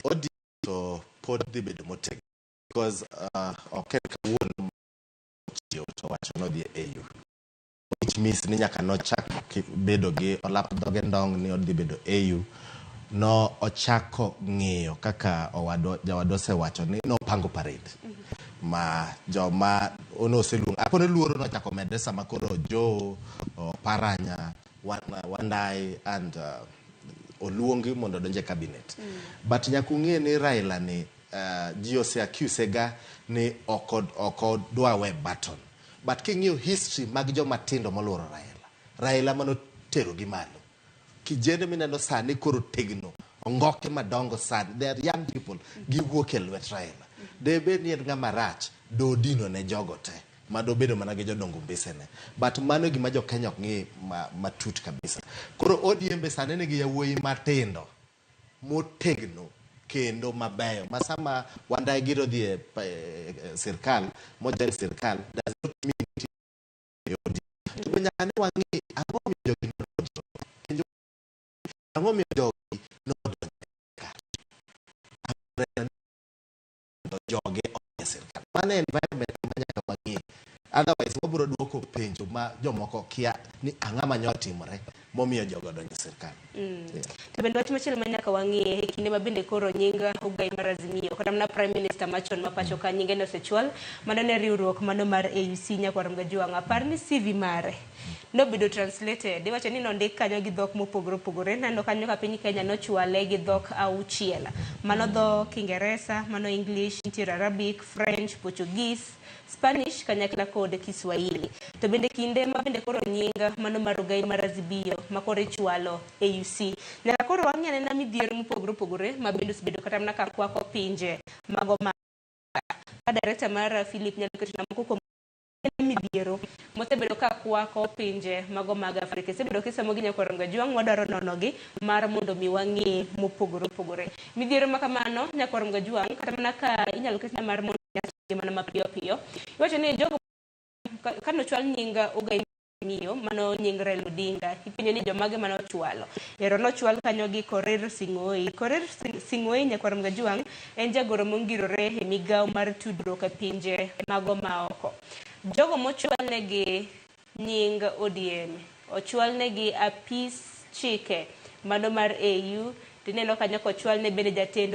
ODM to pod dhi bedo motegno because ok en kawuono mochiew to wacho nodhi e AU, which means ni nyaka nochak bedo gi olap dhoge ndong ni odhi bedo AU. No ochako ng'iyo kaka owadwa jawadwa osewacho ni nopango parade ma joma noseluongo akone luoro nochako medre sama koro Joe Oparanya, Wandayi and oluongi mondo odonj e cabinet. But nyaka ung'e ni Raila ni ji ose accuse ga ni ok odwa we button. But king'iyo history mag joma tindo moluoro Raila, Raila manotero gi malo. Kijende mineno sani koro tegno, ongoke madongo sani, they are young people, giwuok e lwet Raila. Debed ni en ng'ama rach, dodino ne jogo te. Madobedo mana gi jodongo mbesene. But mano e gima jo Kenya ok ng'i matut kabisa. Koro ODM be sani nigi yawuoyi matindo motegno kendo mabeyo ma sama Wandayi giro dhi e sirkal mojoin sirkal does not mean e ODM. To be nyaka ne wang'i ang'o momiyo jogi nodonjo. Penjo ang'o momiyo jogi nodonjo e sirkal. Joge e sirkal. Mano e environment ma nyaka wang'i. Otherwise wabiro duoko penjo ma jomoko kia ni ang'ama manya timore momiyo jogo odonjo e sirkal. Yeah. To bende wach machielo ma nyaka wang'i e kinde ma bende koro nying Ogai mar Azimio kata mana Prime Minister machon ma pacho ka nyinge nosechwal mano ne riwruok mano mar AUC nyakwar Mgajuang'. Apar ni CV mare nobedo translated, iwacho ni nondik kanyo gi dhok mopogore opogore. Naneno kanyo ka piny Kenya nochwale gi dhok auchiel, mano dho Kingeresa, mano English, nitiere Arabic, French, Portuguese, Spanish kanyakla kod Kiswahili. To bende kinde ma bende koro nying mano mar Ogai mar Azimio ma koro ichwalo AUC, nyaka koro wang'i anena midhiero mopogore opogore ma bende osebedo kata mana ka kwako pinje mago ma ka director mar Philip nyalo ketona moko kuom midhiero mosebedo ka kwako pinje mago mag Afrika. Isebedo kisomo gi nyakwar Mgajuang', wadwaro nonogi mar mondo mi wang'i mopogore opogore. Midhiero ma kamano nyakwar Mgajuang', kata mana ka inyalo ketna mar mondo mana mapiyo piyo. Iwacho ni jogo kanochwal nying Ogai Miyo, mano nying Raila Odinga, ipenjo ni jomage mane ochwalo. Ero nochwal kanyo gi Korir Sing'oei. Korir Sing'oei nyakwar Mgajuang' en jagoro mongirore e migawo mar tudruok e pinje mago maoko. Jogo mochwalnegi nying ODM, ochwalnegi apis chike mano mar AU, tineno kanyo kochwalne bende jatend